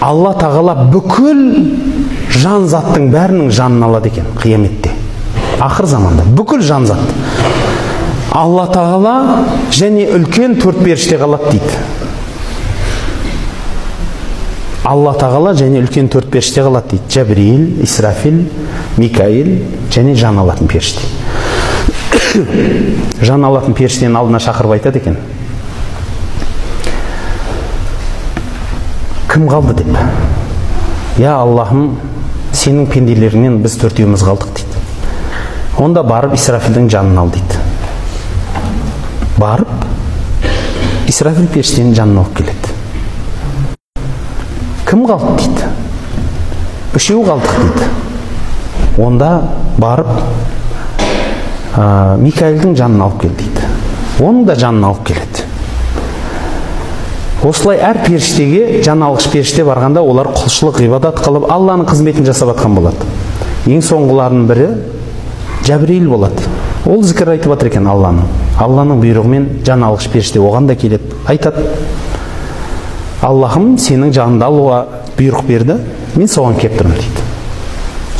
Алла тағала бүкіл жан заттың бәрінің жанын алады екен қияметте. Ақыр заманда бүкіл жан зат. Алла тағала және үлкен төрт періште қалады дейді. Алла тағала және үлкен төрт періште қалады дейді. Жәбірейіл, Исрафил, Микаил және жан алатын періште. Жан алатын періштенің алдына шақырып айтады екен. Кім қалды деп. Я Аллахым, сенің пенделеріңнен біз төртеуміз қалдық дейді. Онда барып Исрафилдің жанын ал дейді. Барып Исрафил періштенің жанын алып келеді. Кім қалды дейді. Үшеу қалдық дейді. Онда барып Микаилдің жанын алып кел дейді. Оның да жанын алып келеді. Осылай әр періштеге, жан алғыш періште барғанда олар құлшылық, ғибадат қылып, Алланың қызметін жасап атқан болады. Ең соңғыларының бірі Жәбірейіл болады. Ол зікір айтып жатыр екен Алланың. Алланың бұйрығымен жан алғыш періште оған да келеді, айтады. Аллахым сенің жаныңды алуға бұйрық берді, мен соған келіп тұрмын дейді.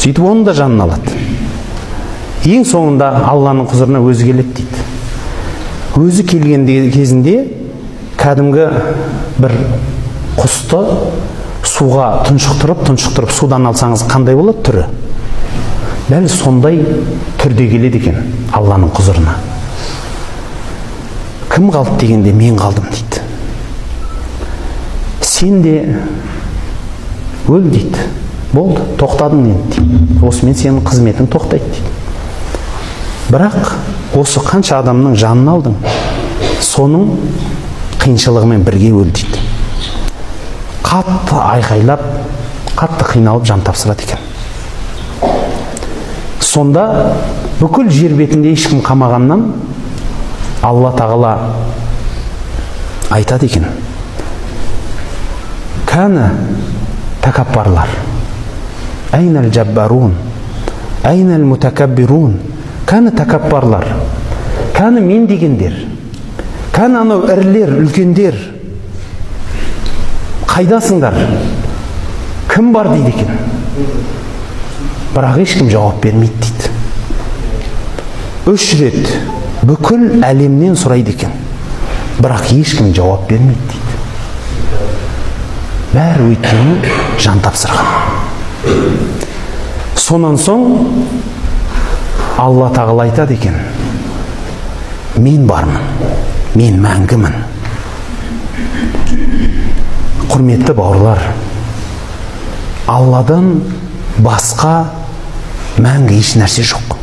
Сөйтіп оның да жанын алады. Ең соңында Алланың құзырына өзі келеді дейді. Өзі келген кезінде кәдімгі бір құсты суға тұншықтырып, судан алсаңыз қандай болады түрі? Дәл сондай түрде келеді екен Алланың құзырына. Кім қалды дегенде мен қалдым дейді. Сен де өл дейді. Болды, тоқтадың енді дейді. Осымен сенің қызметің тоқтайды дейді. Бірақ осы қанша адамның жанын алдың, соның қиыншылығымен бірге өл дейді. Қатты айқайлап, қатты қиналып жан тапсырады екен. Сонда бүкіл жер бетінде ешкім қамағаннан Алла тағала айтады екен. Кәні тәкаппарлар, әйнәл жаббарун, әйнәл мутакаббирун, кәні тәкаппарлар, кәні мен дегендер, кәні анау ірілер, үлкендер, қайдасыңдар, кім бар дейді екен. Бірақ ешкім жауап бермейді дейді. 3 рет бүкіл әлемнен сұрайды екен. Бірақ ешкім жауап бермейді дейді. Бәрі өйткені жан тапсырған. Сонан соң Алла тағала айтады екен. Мен бармын, мен мәңгімін. Құрметті бауырлар, Алладан басқа мәңгі еш нәрсе жоқ.